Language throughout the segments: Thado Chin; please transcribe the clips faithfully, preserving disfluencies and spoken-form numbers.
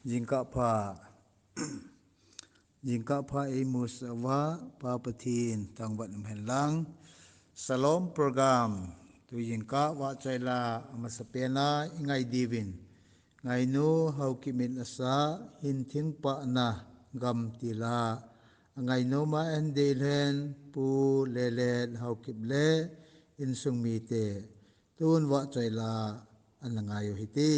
Jingkah pha, jingkah pha eimusah uva, Pa Pathen thangvah in umhen lang. Shalom program, tu jingkah vahchoi la, amasapen a ingai diuvin, Ngainu Haokip in asah, Hinthing Pahna Gam ti la, angainu ma ahin deilhen, Pu Lelet Haokip le insung mite, tun vahchoi la ana ngai u hite.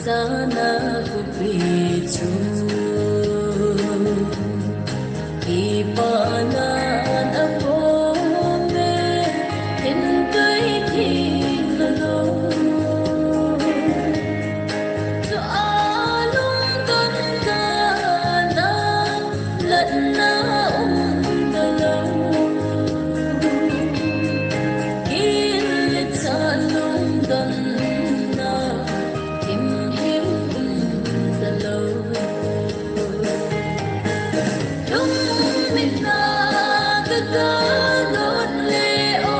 Sana kupi chu, kipana na pome, hin kai thina lo. Chu alung kan kana, latna um ta lo. Kil le chalung kan na, kim him um ta lo. Lungmitna ka ka got le o,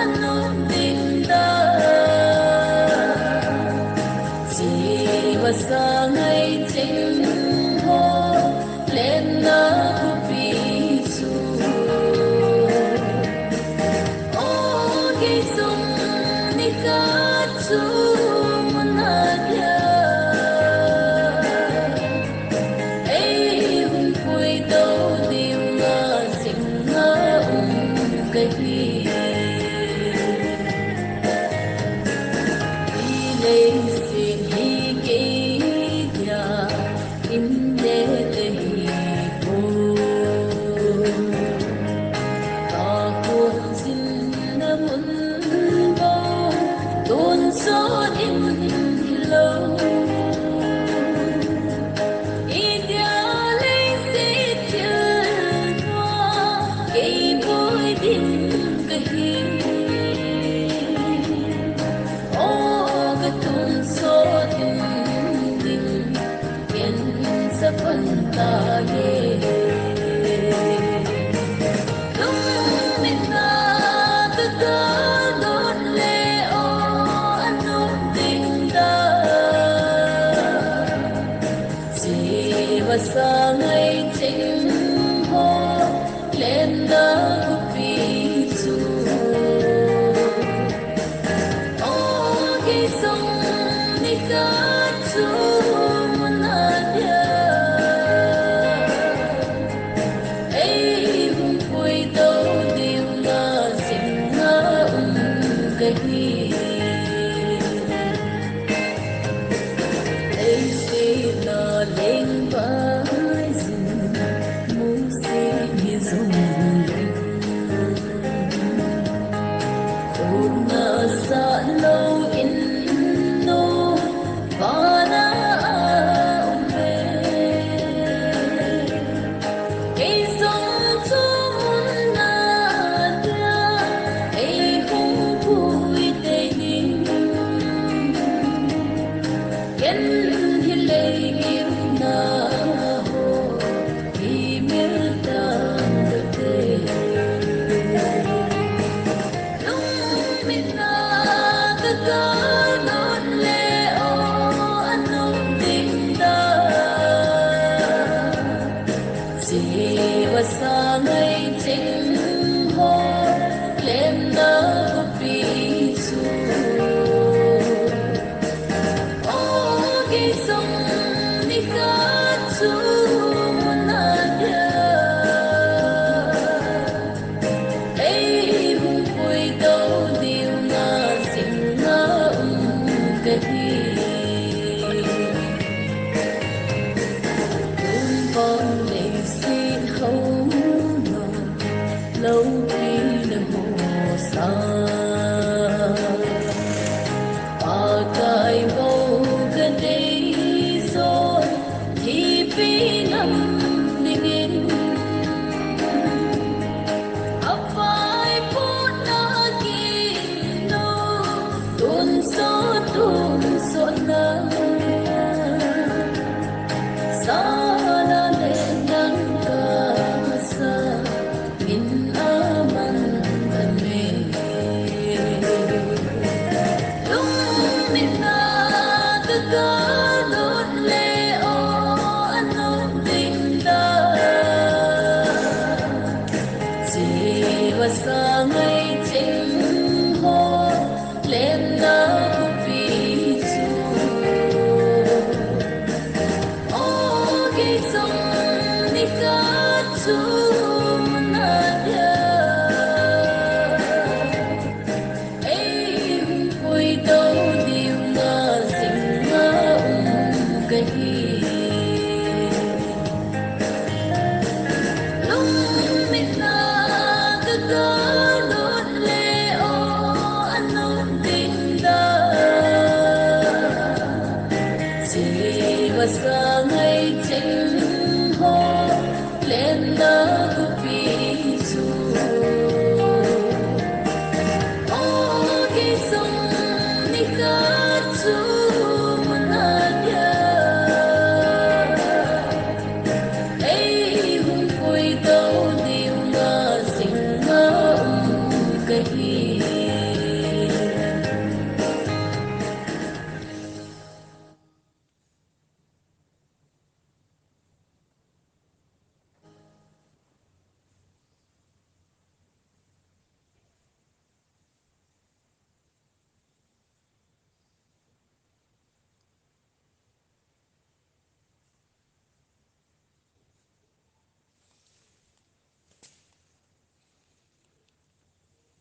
anung ding da. Siva sa ngai ching ho, lenna kupi chu. O kei sung ni ka chu mun a dia. Ei hung pui to diu nga sing nga um ka hi. I lei sing hi kei dia. Inle te hi ko. Ka kun sin na mun bo. Tun so in hi lo. India le se chil ko. Kei boi din ka hi. O ka tun so in din. Ken sa pan ta ye. Lungmitna ka ka don le o anung ding da. Siva sa ngai ching ho lenna kupi chu. O kei sung ni ka chu mun a dia. Ei hung pui to diu nga sing nga um ka hi. Ei si na leng pai zin mu si ni zung. Khutna sah lou in nu vana a um e. Kei zong chu mun na dia ei hung pui tei ding. Ken hi lei gimna ho. Lungmitna ka ka don le o anung ding da. Siva sa ngai ching ho lenna kupi chu. O kei sung ni ka chu mun a dia. Ei hung pui to diu nga sing nga um ka hi. Tun pang lei si ho na. Lou pi na mo sa.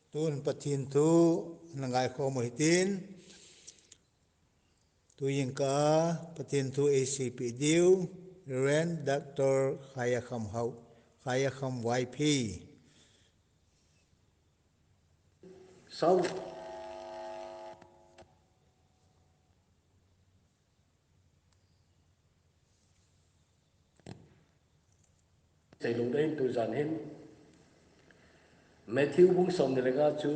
Tun Pathen thu na ngaikhom u hitin. Tujingkah a Pathen thu eiseipeh diu, Reverend Doctor Khaiyakham Hau, Khaiyakham Y P. Sau. Seilung ding hin tujan hin Matthew bung somni le nga chu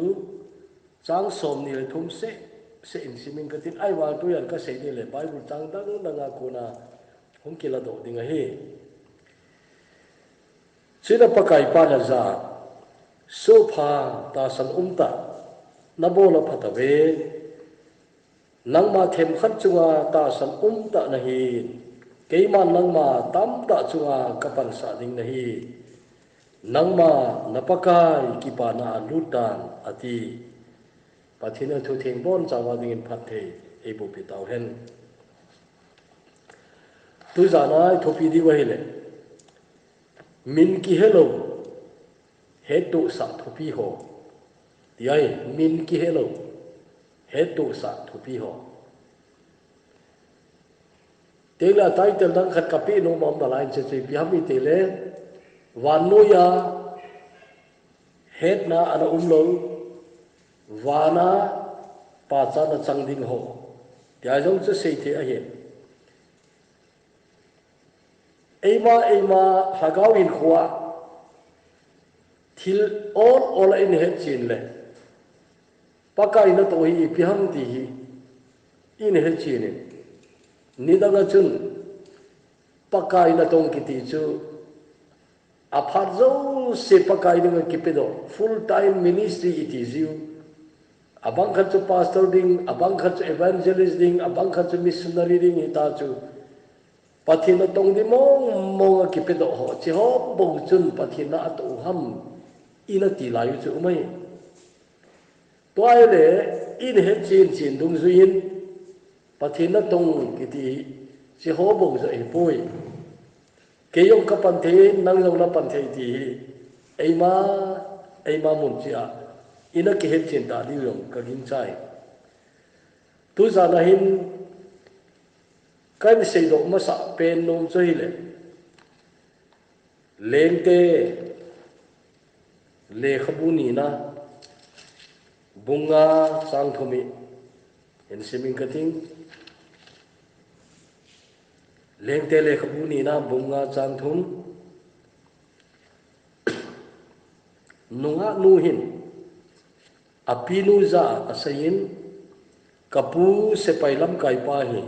chang somni le thum seh seh in simin katin, ahivang tujan kasei ding le Bible chang dang dang a kona hung kiladoh ding ahi. Chuin Pakai pan aja, Sohpha, tahsan umtah nabol aphatauve. Nangma themkhat chunga tahsan umtah nahin, keiman nangma tamtah chunga kapansah ding nahi. Nangma na Pakai kipana a lut tan, ati. Pathen in athutheng bonchauva dingin phatthei eiboh peh tauhen. Tujan a ithupi diu ahile, min kihelou hettohsah thupi ho. Ti ahi, min kihelou hettohsah thupi ho. Tengle title dang khat kapeh nom aum nalai in, hiche chu ipi ham itile, vannoiya hetna ana umlou, vana pachatna chang ding ho, tia jong chu seithei ahi. Eima, eima lhagao hinkhoa thil ol ol a ihetchen le Pakai natong hi ipi ham ti hi ihetchen in, nidanga chun Pakai natong kiti chu aphat jouse Pakai dinga kipedoh, full time ministry iti jiu. Abang khat chu pastor ding, abang khat chu evangelist ding, abang khat chu missionary ding hita chu. Pathen natong ding mong mong a kipedoh ho, hiche ho bou chun Pathen na atoh u ham, ina ti lai u chu um ahi. Tua ahile, ihetchen chen dungjuiyin, Pathen natong kiti hi, hiche ho bou joh ahipoi. Kei jong kapanthei, nang jong napanthei ti hi, eima, eima mun cheh a ina kihetchen ta diu jong kagingchai. Tujan a hin kahin seidoh masah pen nom chu ahile, Lengte lekhabu nina, bung nga chang thum hi hin simin kating. Lengte lekhabu nina, bung nga chang thum. Nungah nu hin apinu jah a aseiyin, kapu sepai lamkaipa hi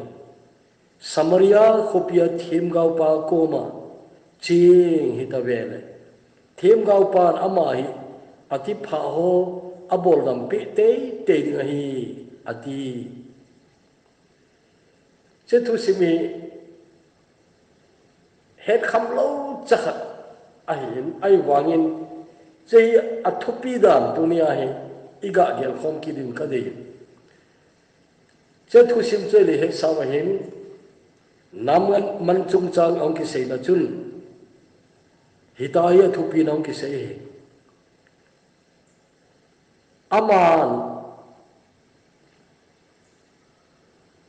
Samaria khopia themgaopa koma cheng hitave le, themgaopan ama hi atipha ho aboldam peh teitei ding ahi, ati. Hiche thusim hi hetkhamlou chakhat ahin, ahivangin hiche hi athupi dan tunia hi iga gelkhom kit ding kadei. Hiche thusim chu ihetsa uva hin, Naaman chungchang ahung kiseina chun, hitia hi athupina ahung kisei ahi. Aman,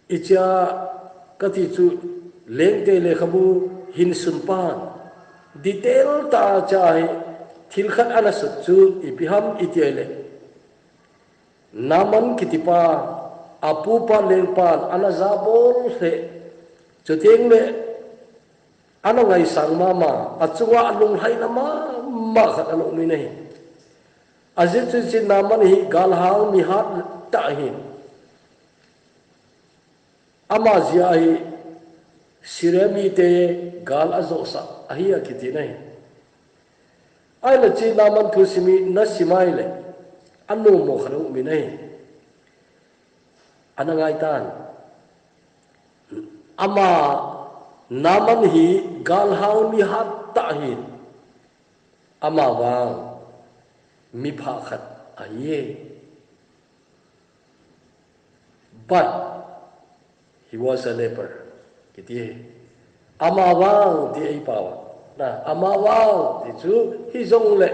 hichea kati chu, Lengte lekhabu hinsunpan detail tah a hichea hi thil khat ana sut chu ipi ham iti ahile, Naaman kitipa, apupa lengpan ana jabol lheh, chuteng le ana ngaisang mama, achunga alunglhaina mama khat ana um in ahi. Ajeh chu hiche Naaman hi galhang mi hattah ahin. Ama jeh a hi Syria mite gal ajohsah ahi akiti ahi. Ahile hiche Naaman thusim hi nasim a ahile, anommo khat aumin ahi. Ana ngaitan. Ama Naaman hi galhang mi hattah ahin. Amavang mipha khat ahi. But he was a leper. Kiti. Amavang ti eipao. Na, amavang ti chu hijongle.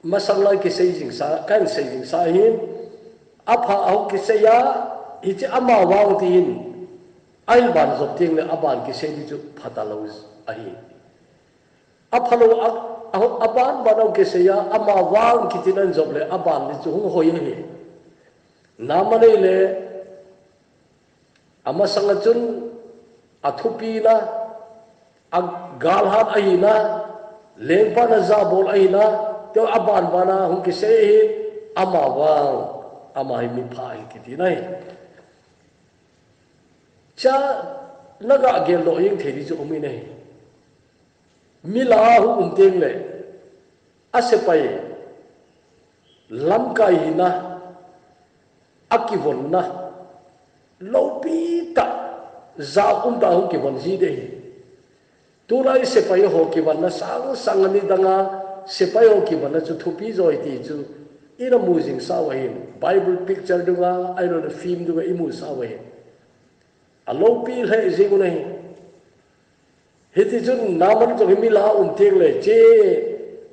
Masang lai kisei jingsa, kahin sei jingsa hin, apha ahung kisei a, hiche amavang tin, ahin ban jop tengle aban kisei di chu phatalou ahi. Aphalou a, a, aban ban ahung kisei a, amavang kitin ahin jop le, aban di chu hung hoi ahi. Naaman ahile, amasanga chun athupina, agalhat ahina, lengpan ajabol ahina, tia aban bana hung kisei ahi, amavang, ama hi mipha ahi kiti ahi. Chua naga geldoh jeng thei di chu um in ahi. Mi lah a hung um tengle, asepai lamkai hina, akivonna, loupi tah, ja um tah hung kivon ji ding ahi. Tulai sepai ho kivonna sang sang a nidanga, sepai ho kivonna chu thupi jo ahi ti chu, ina mu jingsa u ahin, Bible picture dunga, ahilou le film dunga imusah u ahin. Aloupi lheh jeng u ahi. Hiti chun Naaman jong hi mi lah a um tengle hiche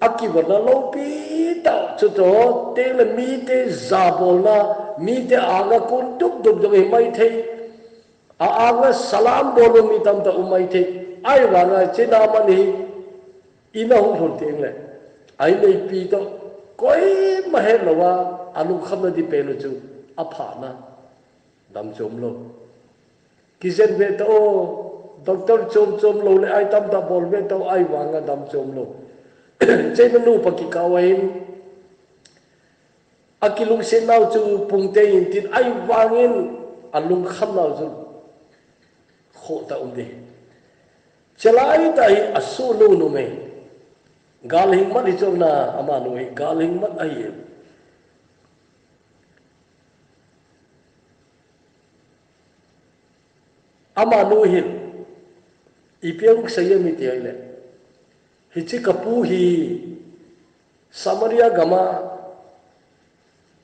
akivonna loupi tah chutoh tengle mite jabolna, mite anga kon dupdup jong hi maithei. A anga salam bol u mi tamtah um maithei. Ahivanga hiche Naaman hi in ahung lhun tengle, a inneipi toh koima hetlou a, alungkhamna di pen u chu aphana, dam chom lou. Kijen ve tao, doctor chom chom lou le ai tamtah bol ve tao, ahivanga dam chom lou. Hiche nupa kikah uva hin, akilungset nau chu pungtei in tin, ahivangin alungkham nau chu khoh tah um ding. Chelai tah hi asohnu numei. Galhing mat hi chu na, amanu hi galhing mat ahi. Amanu hin, ipi asei em iti ahile, hiche kapu hi Samaria gam a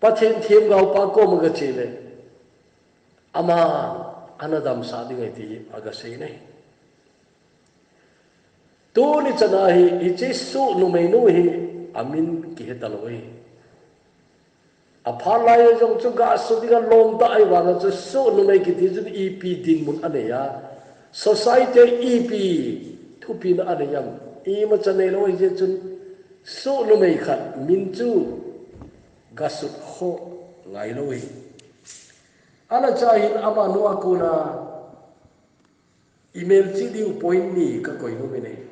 Pathen themgaopa koma gache le, aman ana damsah ding ahi ti agasei ahi. Tuni chana hi, hiche soh numeinu hi amin kihe talou ahi. Aphat lai jong chu gasut dinga lom tah ahivanga chu soh numei kiti chun ipi dinmun anei a, society a ipi thupina anei am, imacha neilou ahi jeh chun soh numei khat min chu gasut khoh ngailou ahi. Ana cha hin amanu a kona imelchih diu point ni kakoi nom in ahi.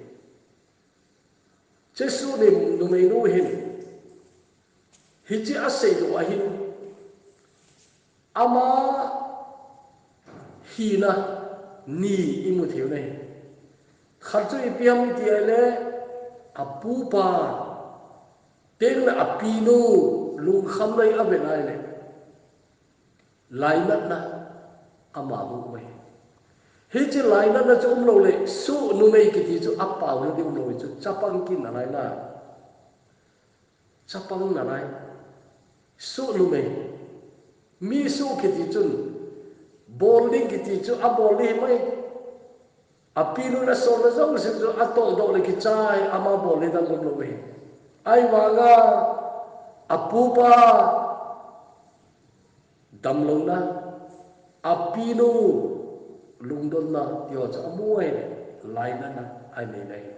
Hiche soh numeinu hin, hiche aseidoh a hin, ama hina ni imu theiu ahi. Khat chu ipi ham iti ahile, apupa tengle apinu lungkham lai avet ahile, lainatna ama hung um ahi. Hiche lainatna chu umlou le, soh numei kiti chu apauna ding umlou chu, chapang kit nalai na. Chapang nalai. Soh numei. Mi soh kiti chun, bol ding kiti chu abol ding ahi mai. Apinu in asol na jouse chu atohdoh le kichai, ama bol ding dang umlou ahi. Ahivanga apupa damlouna, apinu lungdonna tiho chu amu ahile, lainatna anei ahi.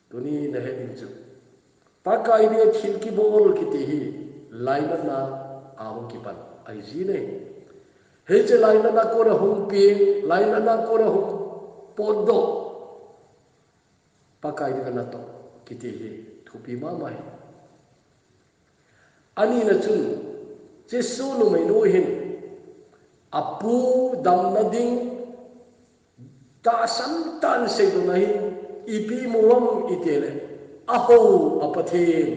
Tuni nahet ding chu, Pakai dia thil kibol kiti hi lainatna a hung kipan ahi jin ahi. Hiche lainatna kona hung peng, lainatna kona hung potdoh. Pakai dinga natoh kiti hi thupi mama hi. Anina chun, Jesu numeinu hin, apu damna ding tahsan tah in seidohna hin, ipi mu ham itile, aho a Pathen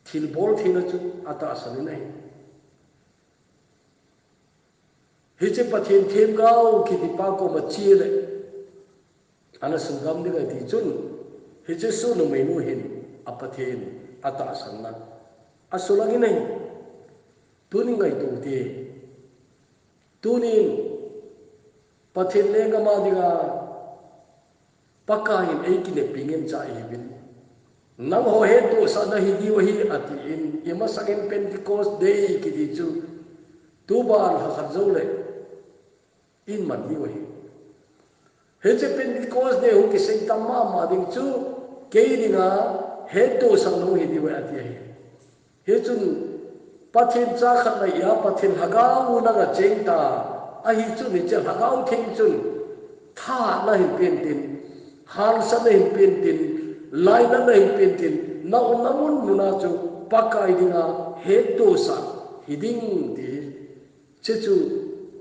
thilbol theina chu atahsan in ahi. Hiche Pathen themgao kitipa koma chele, ana sugam ding ahi ti chun, hiche Jesu numeinu hin a Pathen atahsanna asulang in ahi. Tunin ngaito te. Tunin Pathen lenggam a dinga Pakaiyin eikineppi ngen cha ihiuvin. Nangho hettohsah nahi diu ahi atin, imasangin Pentecost Day kiti chu tuban lhakhat joule iman diu ahi. Hiche Pentecost Day hung kisei tam mama ding chu kei dinga hettohsah nahi diu ahi ati ahi. Hichun Pathen cha khat nahi a, Pathen lhagao nanga cheng ta ahi chun, hiche Lhagao Theng chun thahatna hin pen tin, hansatna hin pen tin, lainatna hin pen tin, na umna mun muna chu Pakai dinga hettohsah hiding ti hi. Hiche chu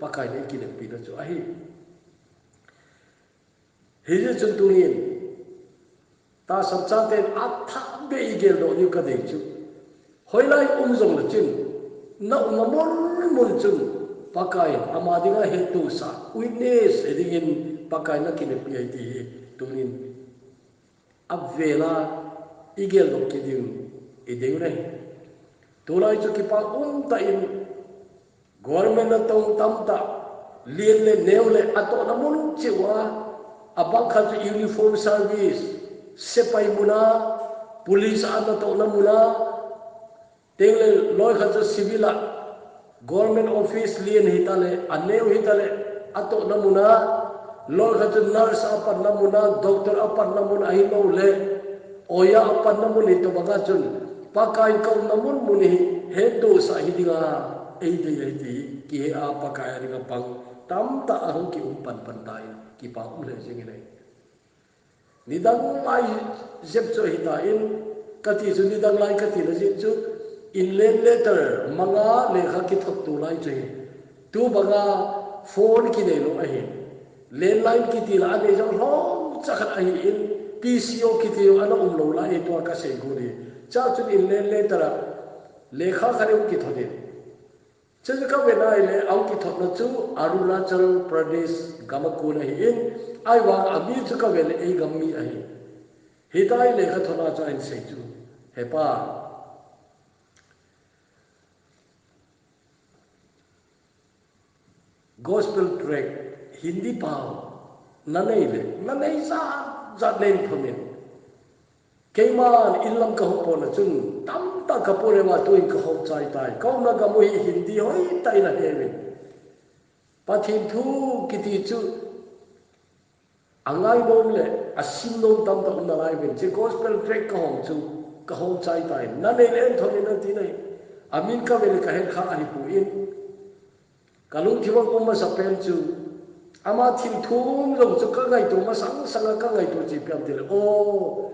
Pakaiyin eikineppina chu ahi. Hijeh chun tunin tahsan chaten athahbeh igeldoh diu kadei chu, hoilai um jongle chun, na umna mun mun chun Pakaiyin ama dinga hettohsah, witness hidingin Pakaiyin nakineppi ahi ti hi tunin avela igeldoh kit diu idei u ahi. Tulai chu kipa umtah in government natong tamtah, lien le neo le atohna mun cheh uva, abang khat chu uniform service, sepai muna, police a natohna muna, tengle loi khat chu civil a, government office lien hitale, aneo hitale, atohna muna, loi khat chu nurse a panna muna, doctor a panna mun ahiloule, oiya a panna mun hitobanga chun, Pakaiyin kaumna mun mun hi hettohsah hidinga eidei ahi ti kihe a, Pakai a dinga pang tamtah ahung kium panpan tan, kipa um lheh jengin ahi. Nidang lai jep chu ahitan, kati chu nidang lai katina jeh chu, inland letter manga lekha kithot tulai chu hi, tubanga phone kineilou ahi. Landline kiti la anei jong lhomcha khat ahin, P C O kiti jong ana umlou lai hi tua kasei got hi. Chua chun inland letter a lekha khat ahung kithot in, chuchu kavet nai le ahung kithotna chu Arunachal Pradesh gam a kon ahin, ahivang ami chu kavet le eigam mi ahi. Hitia lekhathotna chu ahin sei chu, He pa, Gospel tract Hindi pao nanei le, nanei jat jat neihin thot in. Keiman inlam kahung potna chun tamtah kapoh le, tuin kahou chai tai. Kaumna gam u hi Hindi hoitah in aheuvin. Pathen thu kiti chu angainom le asimnom tamtah um nalaiuvin. Hiche gospel tract kahom chu kahou chai tai. Nanei le neihin thot in ati nai. Amin kavet le kahet kha ahipon, kalungthim a um masapen chu, ama thil thum jong chu kangaito masang sanga kangaito chu ipi ham itile, o,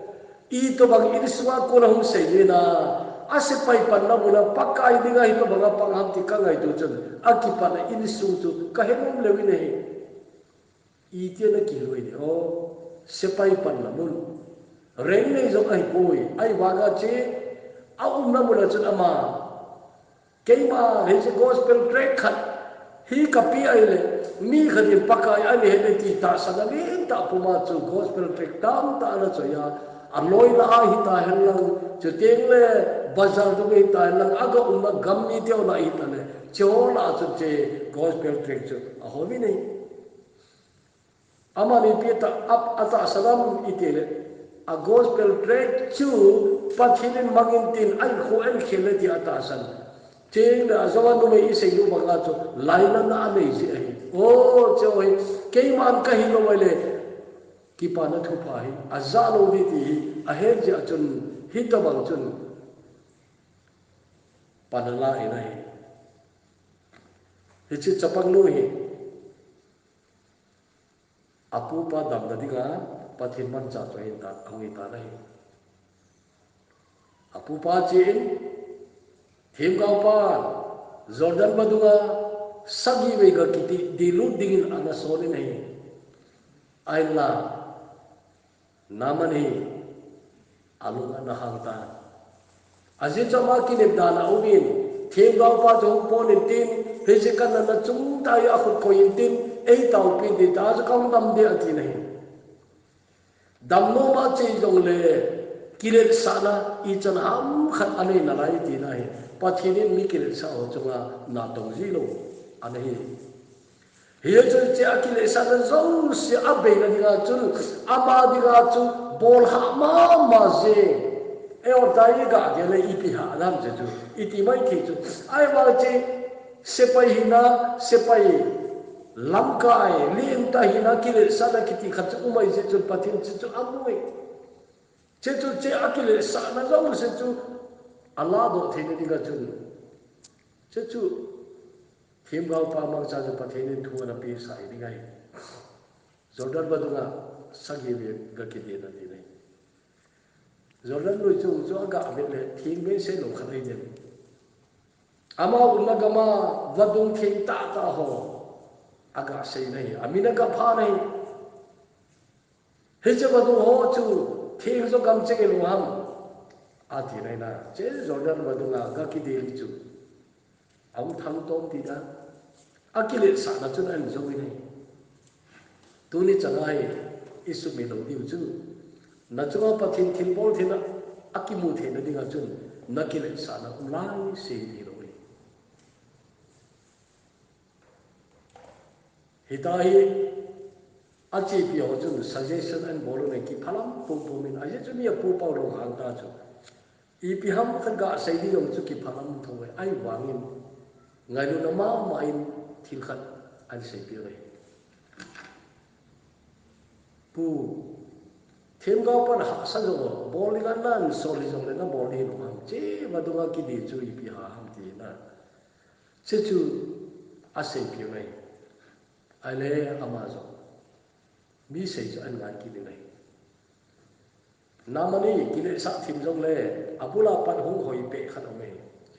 itobang insunga kon ahung sei le na, asepai panna muna Pakai dinga hitobanga pang ham ti kangaito chun, akipatna insung chu kahenom lheh in ahi. Itia nakihil u ahi, o, sepai panna mun, rank nei jong ahipoi, ahivanga hiche aumna muna chun ama, keiman hiche gospel tract khat hi kapeh ahile, mi khat in Pakai ana het e ti tahsan a lentah puma chu gospel tract tamtah ana choi a, aloi lah a hitahen lang, chuteng le bazar dung a hitahen lang, aga umna gam mite ho lah a hitale, hiche ho lah a chun hiche gospel tract chu ahom in ahi. Amani ipi tahsan a atahsan ham itile, a gospel tract chu Pathen in mangin tin ahin kho ahin khel e ti atahsan. Chuteng le ajou a numei isei u banga chu lainatna anei jeh ahi. O, hiche hi keiman kahil lou ahile, kipana thupha hi ajah lou ding ti hi ahet jeh a chun, hitobang chun pan ala in ahi. Hiche chapangnu hi apupa damna dinga Pathen mancha chu ahin ta, ahung hi tan ahi. Apupa chen, themgaopa, Jordan vadunga sagi vei ga kiti, dilut dingin ana solin ahi. Ahinla, Naaman hi alung ana hang tan. Ajeh chu ama kinep dan a aumin, themgaopa chu hung pon intin, hiche kana nachung tah hi akhut koi intin, eitaopi ding tia chu kahung dam ding atin ahi. Damnom a che jongle, kiletsahna ichan ham khat anei nalai tina ahi. Pathen in mi kiletsah ho chunga natong jilou ana hi. Hiche chun hiche akiletsahna jouse abeina dinga chun, ama dinga chu bolhah mama jeng. Eiho tia iga gel le ipi hah dam hiche chu, iti mai thei chu. Ahivang hiche sepai hina, sepai lamkai, lentah hina, kiletsahna kiti khat chu um ahi jeh chun Pathen hiche chu amu e. Hiche chu hiche akiletsahna jouse chu aladoh theina dinga chun, hiche chu themgaopa mangcha chu Pathen in thu ana pesah ding ahi. Jordan vadunga sagi vei ga kidina ding ahi. Jordan lui chu, chu aga vet le theng behseh lou khat ahi dem. Ama umna gama vadung theng tahtah ho aga seina ahi, amin aga phan ahi. Hiche vadung ho chu theng jo gam cheng hilou ham, atina ahi. Hiche Jordan vadunga ga kidel chu ahung thangtom tina, akiletsahna chun ahin jou in ahi. Tuni chana hi isumil lou diu chu, nachunga Pathen thilbol theina akimu theina dinga chun, nakiletsahna um laisei hilou ahi. Hitia hi achepi ho chun suggestion ahin bol un ahi, kiphalam pumpum in, ajeh chu mi apupa lou hang ta chu. Ipi ham khat gasei ding jong chu kiphalam thou ahi, ahivangin ngailutna mama in thil khat ahin seipeh uve. Pu, themgaopan hahsa jong, bol ding ana sol hijongle nabol ding hilou ham, hiche vadunga kidel chu ipi hah ham tina. Hiche chu aseipeh uve. Ahile ama jong mi sei chu ahin ngai kit in ahi. Naaman hi kiletsah thim jongle, abula pat hung hoi peh khat aume.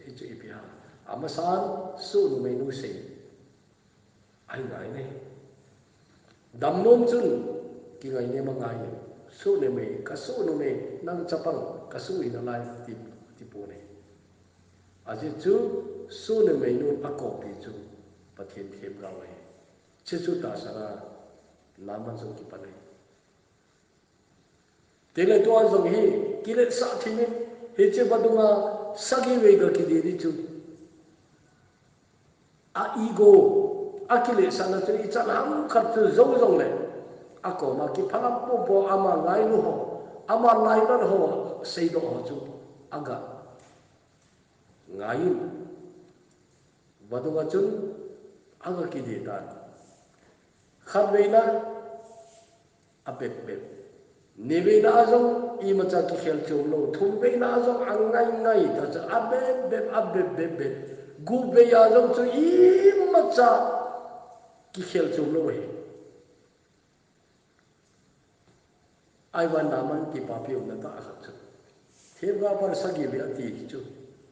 Hichu ipi ham, amasan soh numeinu sei ahin ngai in ahi. Damnom chun kingainem angai in, soh numei, kasoh numei, nang chapang kasoh hinalai ti, tipon ahi. Ajeh chu soh numeinu akopi chu Pathen themgao ahi. Hiche chu tahsan a Naaman jong kipan ahi. Chule tua jong hi kiletsah thim in, hiche vadunga sagi vei ga kidel ding chu, a ego, akiletsahna chu ichan ham khat chu jou jongle, akoma kiphalam pumpum, ama ngailu ho, ama lainat ho, seidoh ho chu aga ngai in, vadunga chun aga kidel tan. Khatveina abep bep, niveina a jong imacha kikhel chom lou, thumveina a jong angai ngai tah chu abep bep, abep bep bep, gupvei a jong chu imacha kikhel chom lou ahi. Ahivangin Naaman kipapi umna tah khat chu, themgaopan sagi vei ati chu,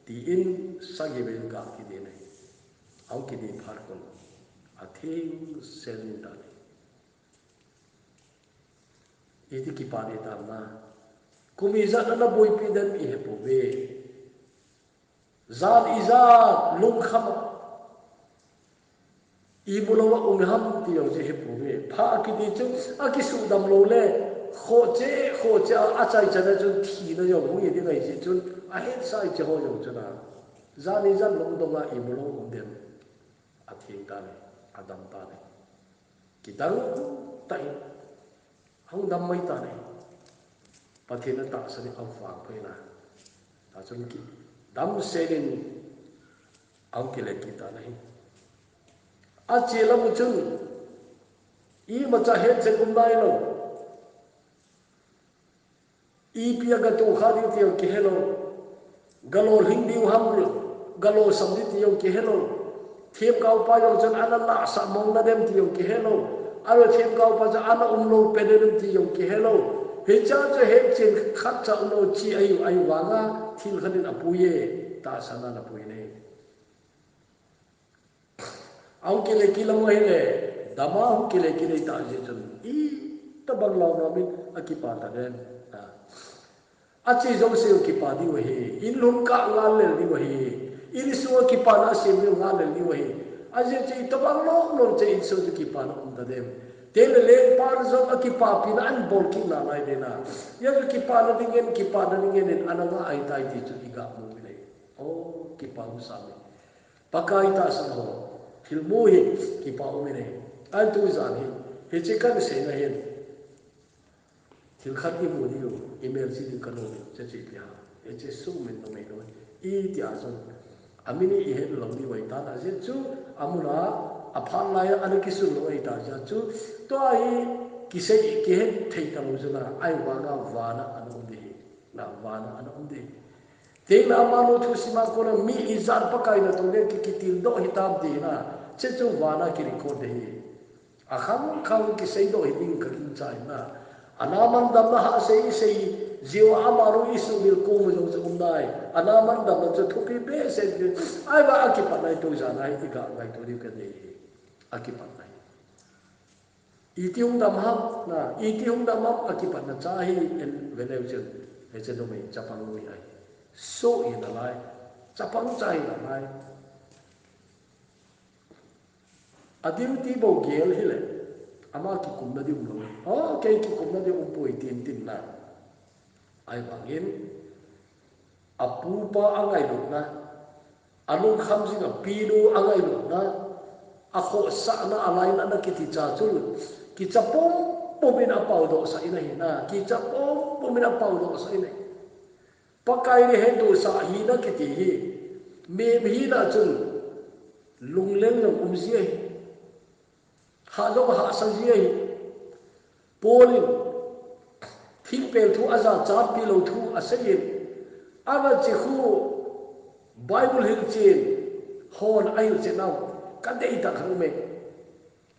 tin sagi vei ga kidel in ahi. Ahung kidel phat khun, athengsel in tan ahi. Iti kipa ding tam na. Kum ijat a naboipi dem ihepouve. Jan ijat lungkham a imu lou a um ham ti jong chu ihepouve. Phat kiti chu akisuhdam lou le, khoh cheh, khoh cheh a, achaichan a chun thina jong hung hi ding ahi jeh chun, ahetsah hiche ho jong chun a, jan ijat lungdong a imu lou um dem. Atheng tan ahi, adam tan ahi. Kidang tah in, ahung dam mai tan ahi. Pathen atahsan in ahung vangphat in a, achun kidamsel in ahung kile kit tan ahi. Ache lam u chun imacha hetchen um nailou. Ipi a gatoh kha ding ti jong kihelou. Galolhing diu ham, galolsam ding ti jong kihelou. Themgaopa jong chun ana nahsah mong nadem ti jong kihelou. Alo themgao pa cha ana umlou pen em ti jong kihelou. Hicha chu hemchen khat cha umlou chi ahi, ahivanga thil khat in apui e, tahsan a ana pui e. Ahung kile kile mo hile, dama hung kile kile ta jeh chun, itobang lou na min akipa ta den. Achi jouse u kipa diu ahi, in lhun kah ngal lel diu ahi, in sung a kipana asem diu ngal lel diu ahi. Ajeh chu itobang lom lom chu in sung chu kipana um ta dem. Tele lengpan jong akipapina ahin bol kit nalai ding a. Hijeh chun kipana dingin, kipana dingin in ana nga ahitai ti chu iga mu u ahi. O, kipa um sa me. Pakai tahsan ho, thil mu hi kipa um ahi. Ahin tu jan hi, hiche kahin seina hin. Thil khat imu diu, imel chi diu kanom in, hiche chu ipi ham. Hiche sum in nom e nom e. Iti a jong, amin hi ihet lou diu ahitan, ajeh chu, amun a, aphat lai a ana kisun lou ahita jeh chu, tua hi kisei, kihet thei talou jeh a, ahivanga vana ana um ding ahi. Na vana ana um ding ahi. Teng le amanu thusim a kona mi ijat Pakai natoh le ki, kitildoh hitam ti na, hiche chu vana ki record ding ahi. Akhang khang kiseidoh hiding kagingchai na. Ana man damna hahsa isei jiu a amanu isuhmil kom u jong chu um nai. Ana man damna chu thupi behseh in, ahivang akipatna hi tu jan a hi iga ngaito diu kadei ahi. Akipatna hi. Iti hung dam ham, na, iti hung dam ham, akipatna cha hi en ve leu chun, hiche nom e, chapang noi ahi. Soh hi nalai, chapang cha hi nalai. A duty bou gel hile, ama kikumna ding umlou. O, kei kikumna ding umpoi tin tin na. Ahivangin, apupa angailutna, alungkham jing a pinu angailutna, akhohsahna, alainatna kiti cha chu, kicha pumpum in apaodohsah in ahi na, kicha pumpum in apaodohsah in ahi. Pakai le hettohsah hina kiti hi, mihem hina chun lunglel jong um ji ahi. Hah jong hahsa ji ahi. Paul in thingpel thu ajachatpi lou thu asei in, ana chi khu Bible hilchen hon ahilchen nau, kadeitah khat um e.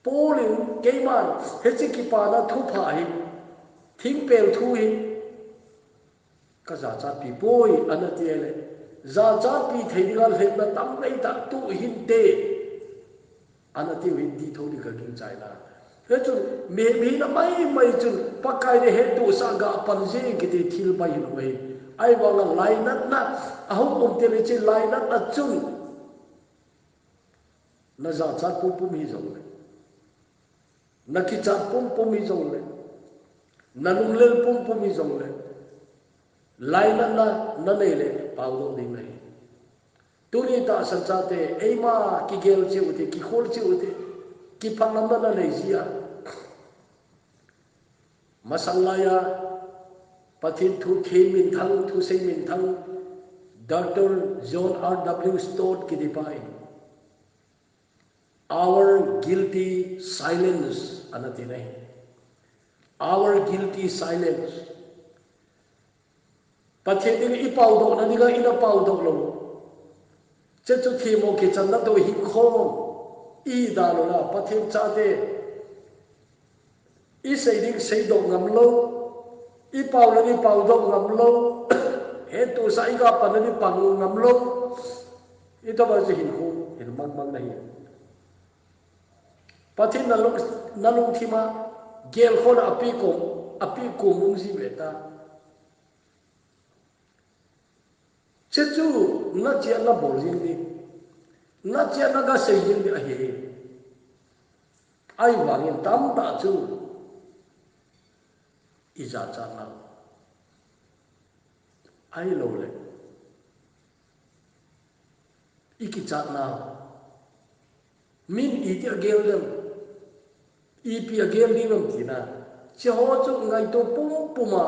Paul in keiman hiche kipana thupha hi, thingpel thu hi, kajachatpi poi, ana ti le, jachatpi thei dinga lhepna tamneitah tu hinte, ana tiu hin dih thou ding kagingchai na. Hichun, mihem hina maimai chun, Pakai le hettohsah ga pan jeng kiti thil bai hilou ahi. Ahivanga lainatna, ahung um teng le hiche lainatna chun, najachat pumpum hijongle, nakichat pumpum hijongle, nalunglel pumpum hijongle, lainatna nanei le paodoh ding nahi. Tuni tahsan chate, eima kigel cheh ute, kikhol cheh ute, kiphatlamna nanei jia. Masang laiya, Pathen thu them minthang, thusei minthang, Doctor John R W Stott kitipa in, Our guilty silence, ana ti nahi. Our guilty silence. Pathen in ipaodohna dinga ina paodoh lou, hiche chu themmo kichanna toh hinkho ihi dalou a, Pathen chate isei ding seidoh ngamlou, ipao le ipaodoh ngamlou, hettohsah iga pan le ipang ngamlou, itobang chu hinkho hin mangmang nahi. Pathen nalung, nalungthima gelkhouna apeh kom, apeh kom um ji ve ta. Hiche chu nachia nabol jing ding, nachia naga sei jing ding ahi. Ahivangin tamtah chu ijachatna, ahiloule ikichatna, min iti agel dem, ipi agel ding ham tina, hicheho chu ngaito pumpum a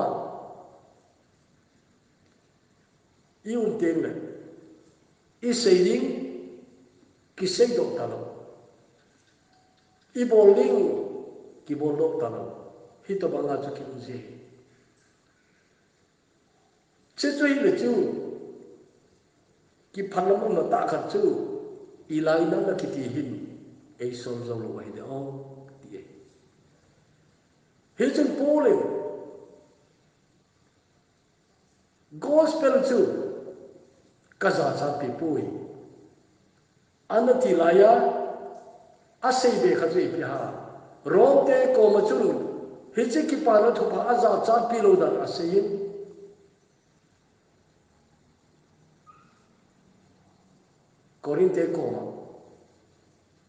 i um tengle, isei ding kiseidoh talou, ibol ding kiboldoh talou, hitobanga chu ki um ji. Hiche chu hile chu, kiphatlam umna tah khat chu, ilainatna kiti hin eisol joulou ahi de o, ti ahi. Hichun Paul in gospel chu kajachatpi poi, ana ti laiya, asei be kha chu ipi ham. Rome te koma chun hiche kipana thupha ajachatpi lou dan aseiyin, Corinth te koma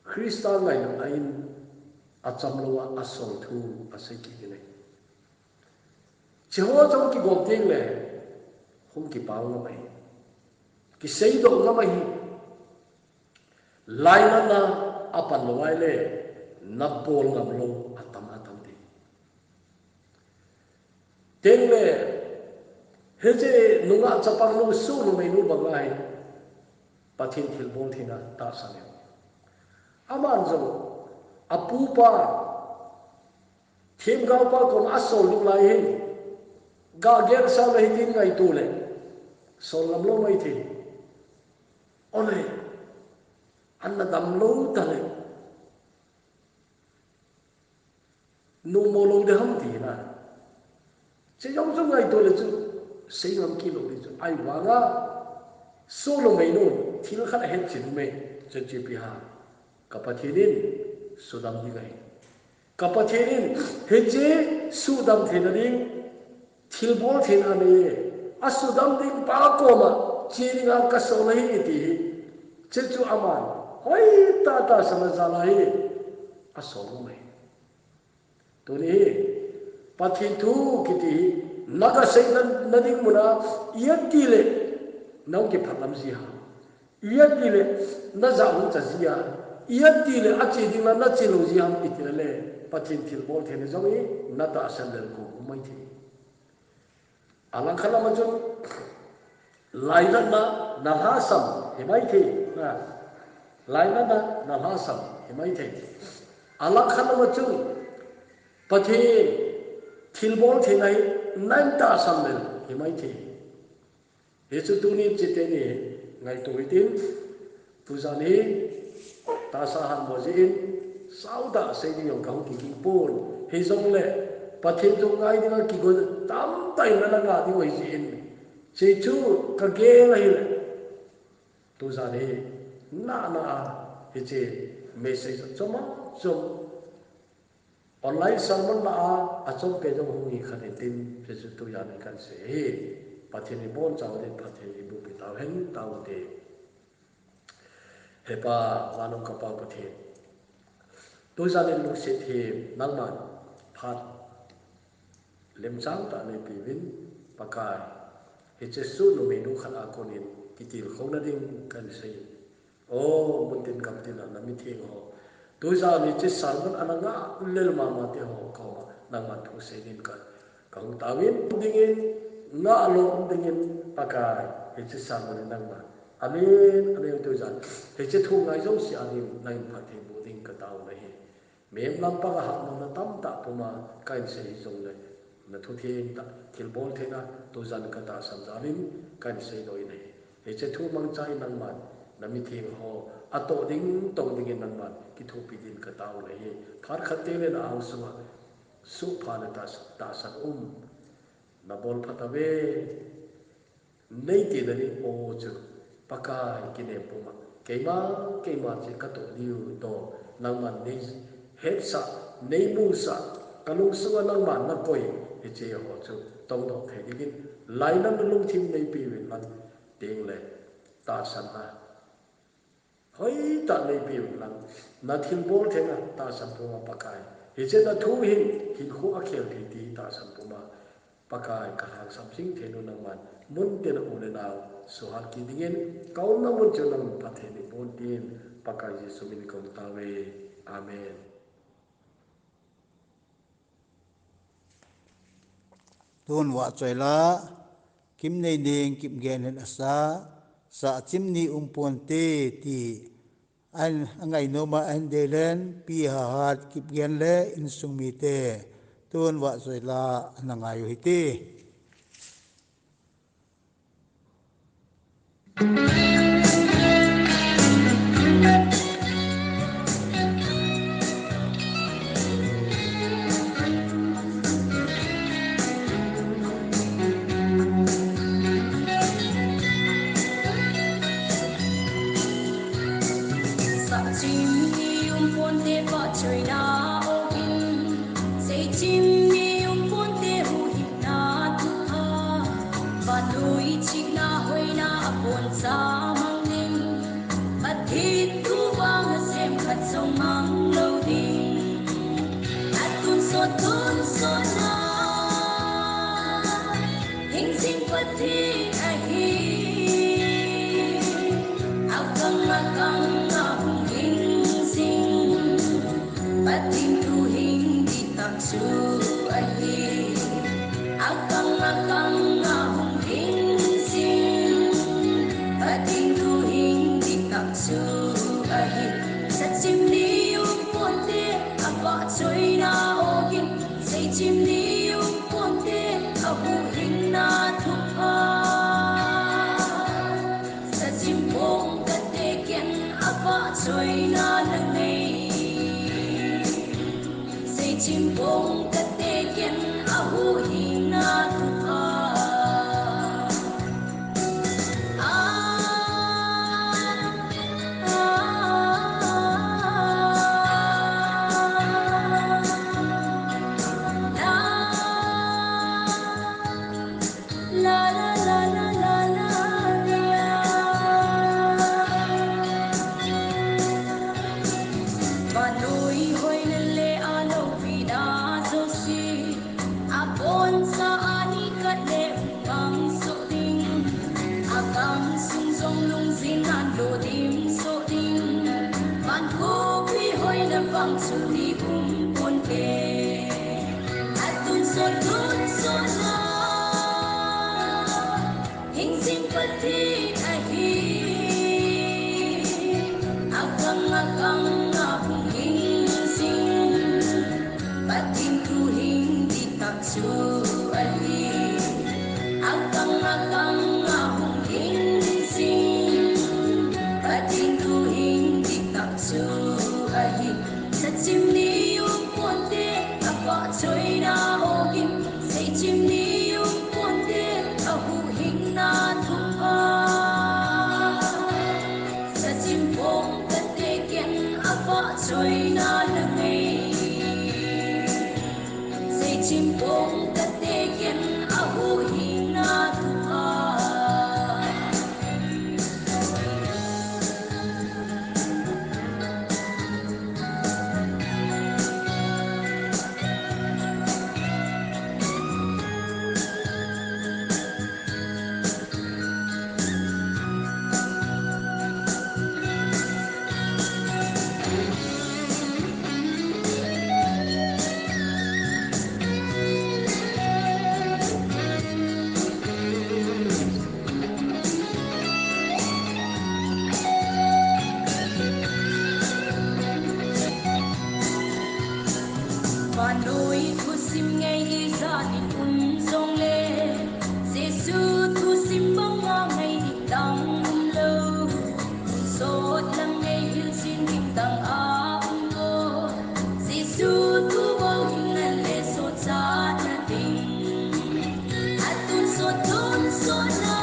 Christa ngailutna in achamlouva asol thu asei kit in ahi. Hicheho jong kigop tengle hung kipao ngam ahi, kiseidoh ngam ahi. Lainatna apan lou ahile nabol ngam lou atam atam ding. Tengle hiche nungah chapangnu, soh numeinu banga hi Pathen thilbol theina tahsan e. Aman jong apupa themgaopa koma asol ding lai hin, gah gel sao le hitin ngaito le sol ngam lou maithei. Ole, ana damlou tale nommo lou ding ham tina. Hiche jong chu ngaito le chu sei ngam kit lou ding chu. Ahivanga soh numeinun thil khat ahetchen ume, chuche ipi ham. Ka Pathen in sudam ding ahi. Ka Pathen in hiche sudam theina ding thilbol theina anei e. Asudam dingpa koma che dinga kasol ahi ati hi. Hiche chu aman hoitah tahsan a jal a hi asol ume. Tuni hi Pathen thu kiti hi naga seina ding muna ijat tile nahung kiphatlam ji ham, ijat tile najah hung cha ji ham, ijat tile ache ding la nache lou ji ham itile, Pathen thilbol theina jong hi natahsan lel kho maithei. Alangkhat lama chun lainatna nalhasam hi maithei. Lainatna nalhasam hi maithei. Alangkhat lama chun Pathen thilbol theina hi natahsan lel hi maithei. Hichu tuni chiteni ngaito hitin, tujan hi tahsa hanmo jeh in sautah sei ding jong kahung kiging pon. Hijongle Pathen thu ngai dinga kigon tamtah in ana ngah diu ahi jeh in, hichu kagel ahile, tujan hi nana a hiche message chom chom online sermon lah a achom pen jong hung hi khat hitin, hichu tujan hi kahin sei ahi. Pathen in ibonchauvin phatthei eibohpi tauhen, taute. Hepa, van um ka Pa Pathen, tujan in lungset hi nangman phat lemchang tah neipeuvin, Pakai, hiche soh numeinu khat a konin kitilkhouna ding kahin sei. O, muntin gamtin a namitheng ho, tujan hiche sermon ana ngah lel mama teho koma nangman thu sei dingin ka, kahung taovin, dingin, ngah lou dingin, Pakai, hiche sermon in nangman amen, amen, tujan hiche thu ngai jouse a ding nangin phatthei boh ding katao nahi. Mihem lampanga hatmona tamtah puma kahin sei hijongle, nathu thengtah thilbol theina tujan katahsan jalin kahin seidoh in ahi. Hiche thu mangcha in nangman namitheng ho atoh ding tong dingin nangman kithopi din katao nahi. Phat khat teng le na angsunga soh pha le tahsan um nabolpha tauve. Neiti nading o chu Pakai, kinem puma keima, keima chu katoh diu toh, nangman neihetsah, neimusah, kalungsunga nangman nakoi, hiche ho chu tongdoh thei dingin lainatna lungthim neipeuvin lang, tengle tahsanna hoitah neipeuvin lang, nathilbol theina tahsan puma Pakai, hiche nathu hin hinkho akhel thei ti tahsan puma Pakai, kalhangsap jing theina nangman muntin a u le nao suhat kit dingin, kaumna mun chu nangin phatthei neiboh in tin, Pakai Jesu min in kahung taove. Amen. Tun vahchoi la, Kimneineng Kipgen hin asah, Sahchimni Umponte ti an, angainom a ahin deilen, Pi Hahat Kipgen le insung mite, tun vahchoi la ana ngai u hite. Chim ni um ponte vahchoina ogin, seichim ni um ponte huhhingna thupha, vannoi chihna hoina a boncha mang ding, Pathen thu vang a sem khat jong mang lou ding. A tonsot tonsot na hing jing Pathen ahi. A kang a kang a hung hing jing, Pathen thu hing ding tah chu ahi. A kang a kang a hung hing jing, Pathen thu hing ding tah chu ahi. Sachim ni um ponte a vahchoina ogin, seichim ni um ponte a huhhingna thupha, sachim pong kate ken a vahchoina na nei. Seichim pong kate ken a huhhingna thupha. Vannoi hoina le a loupina jouse, a boncha a ni khat le hung mang soh ding. A gamsung jong lungjing nan lo dim soh ding. Van khopi hoina vang chu ni um ponte. A tonsot tonsot na hing jing Pathen ahi. A kang a kang a hung hing jing, Pathen thu hing ding tah chu ahi. A kang a kang a hung hing jing, Pathen thu hing ding tah chu ahi. Sachim ni um ponte a vahchoina ogin, seichim ni um ponte a huhhingna thupha, sachim pong kate ken a vahchoina na nei. Seichim pong kate ken a huhhingna thupha. Vannoi thusim ngei ijat in um jongle, Jesu thusim banga ngei ding dang umlou. Tonsot lang ngei hilchen ding dang a um lou. Jesu thu bou hing nale sochatna ding. A tonsot tonsot na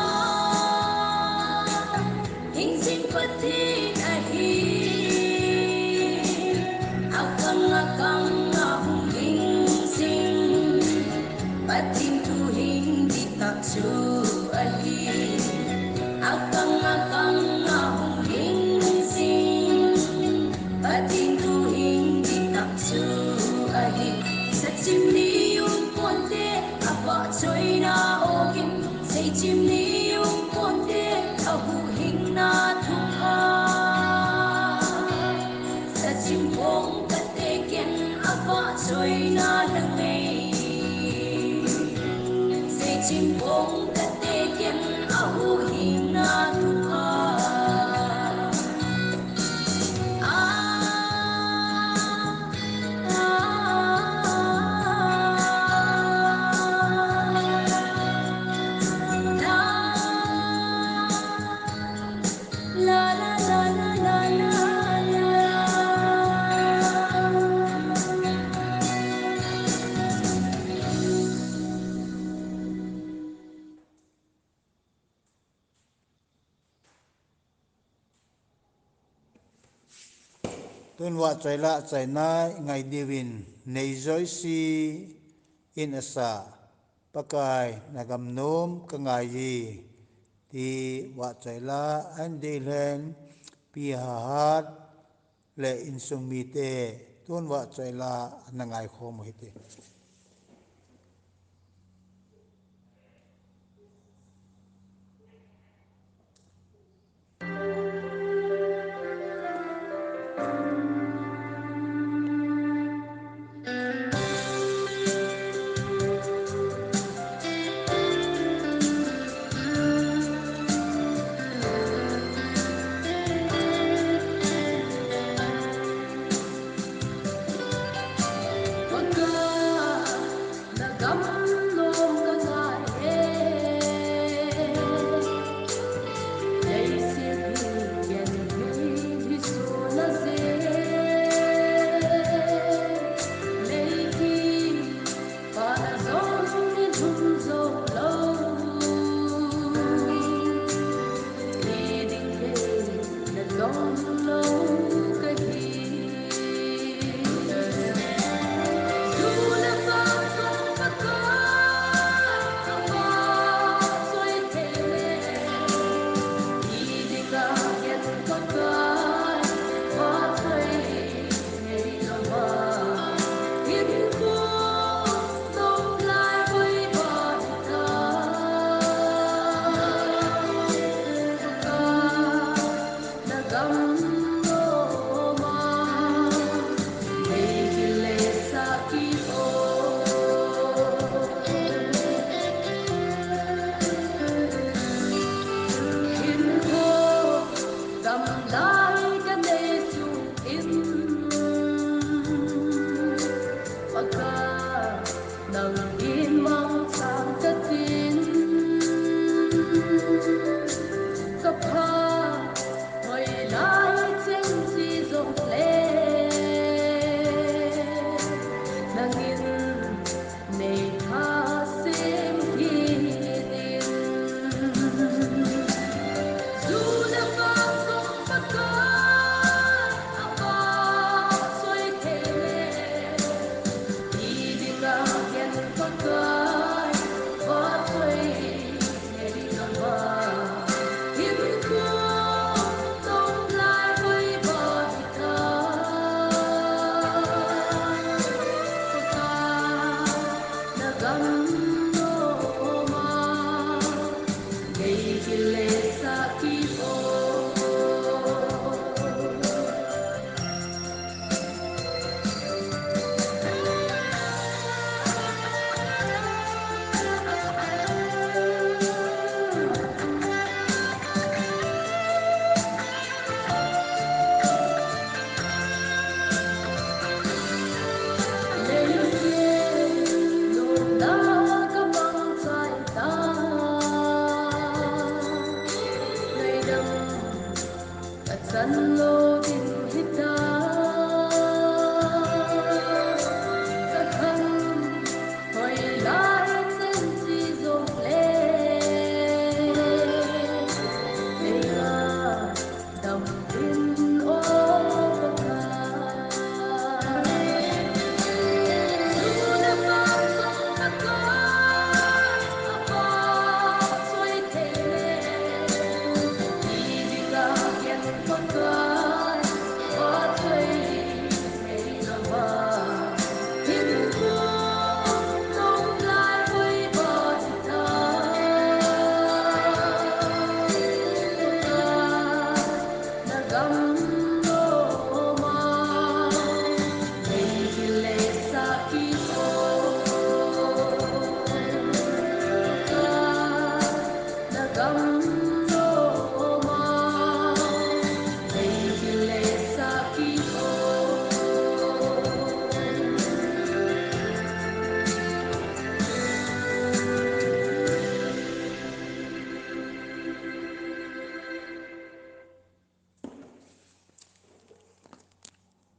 hing jing Pathen ahi. A kang a kang a hung hing jing, Pathen thu hing ding tah chu ahi. A kang a kang a hung hing jing, Pathen thu hing ding tah chu ahi. Sachim ni um ponte a vahchoina ogin, seichim ni um ponte a huhhingna thupha, sachim pong kate ken a vahchoina na nei. Seichim pong kate ken a huhhingna thupha. Tun vahchoi lah achaina i ngai diuvin, nei jouse in asah, Pakai na gam nom ka ngai e, ti vahchoi lah ahin deilhen, Pi Hahat le insung mite, tun vahchoi lah ana ngaikhom u hite.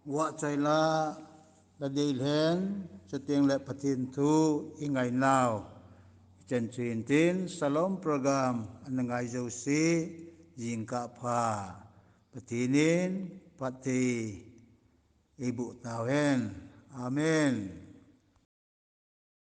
Vahchoi lah, la deilhen, chuteng le Pathen thu i ngainau i chan chu hintin, Shalom program ana ngai jouse, jingkah pha. Pathen in phatthei eiboh tauhen. Amen.